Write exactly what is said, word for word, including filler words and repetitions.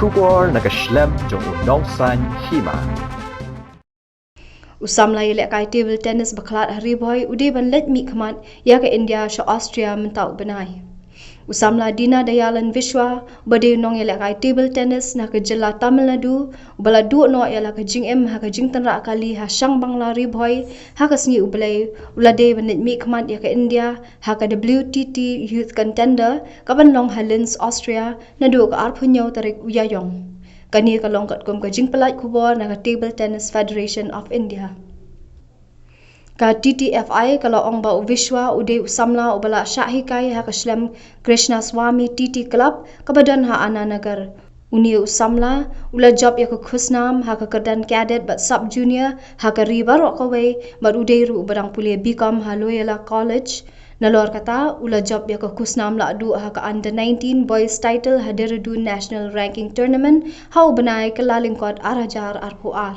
Khubor na ka shlem jong u Nongsaiñ Hima. U samla ïalehkai table tennis bakhlad ha Ri Bhoi u dei ban leit mihkhmat ïa ka India sha Austria mynta u bnai. U samla Dina Dayalan Vishwa, uba dei u nongïalehkai table tennis na ka jylla Tamil Nadu, uba la duh noh ïa la ka jingim ha ka jingtynrah kali ha Shangbangla Ri Bhoi ha ka sngi U Blei, u la dei ban leit mihkhmat ïa ka India ha ka W T T Youth Contender, ka ban long ha Linz, Austria, naduh ka arphew hynñiew tarik u Ïaïong. Kane ka long katkum ka jingpyllait khubor na ka Table Tennis Federation of India. Ka T T F I ka la ong ba u Vishwa u dei u samla uba la shah hikai ha ka shlem Krishna Swami T T Club kaba don ha Anna Nagar. Une u samla u la jop ïa ka khusnam ha ka kyrdan cadet bad sub junior ha ka ri baroh kawei bad u dei ruh uba dang pule B Com ha Loyola College. Nalor kata u la jop ïa ka khusnam lahduh ha ka under nineteen boys title ha Dehradun National Ranking Tournament ha u bnai Kyllalyngkot ar hajar arphew ar.